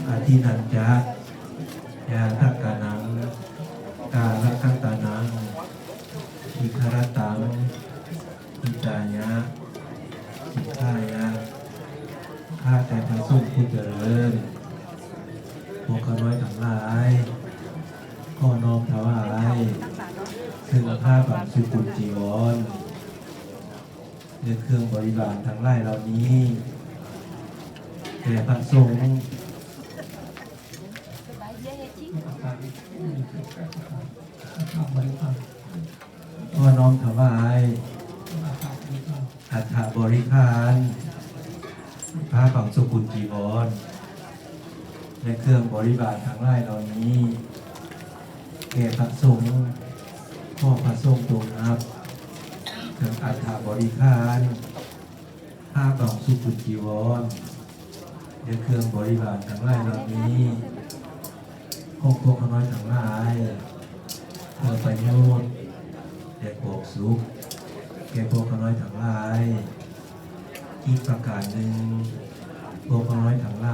ອະທິນນະຈະ ຍາທະການັງ ກາລະຄະຕານັງ ອິກຂະຣະຕັງ ຫິຕາຍະ ສຸຂາຍະ ຂ້າແຕ່ພະສົງຜູ້ຈະເລີນ ພວກຂ້ານ້ອຍທັງຫຼາຍ ຂໍນ້ອມຖວາຍ ເຊິ່ງຜ້າບັງສຸກຸນຈີວອນ ແລະ ເຄື່ອງບໍລິວານທັງຫຼາຍເຫຼົ່ານີ້ ແດ່ພະສົງ ຂໍນ້ອມຖວາຍ ອັດຖະບໍລິຂານ ຜ້າບັງສຸກຸນຈີວອນ ແລະ ເຄື່ອງບໍລິວານທັງຫຼາຍເຫຼົ່ານີ້ ແກ່ພະສົງ ຂໍພະສົງຈົ່ງຮັບ ເຄື່ອງອັດຖະບໍລິຂານ ຜ້າບັງສຸກຸນຈີວອນ ແລະ ເຄື່ອງບໍລິວານທັງຫຼາຍເຫຼົ່ານີ້ ຂອງພວກຂ້ານ້ອຍທັງຫຼາຍ ເພື່ອປະໂຫຍດ ແລະ ຄວາມສຸກ ແກ່ພວກຂ້ານ້ອຍທັງຫຼາຍ. ອີກປະການໜຶ່ງ, ພວກຂ້ານ້ອຍທັງຫຼ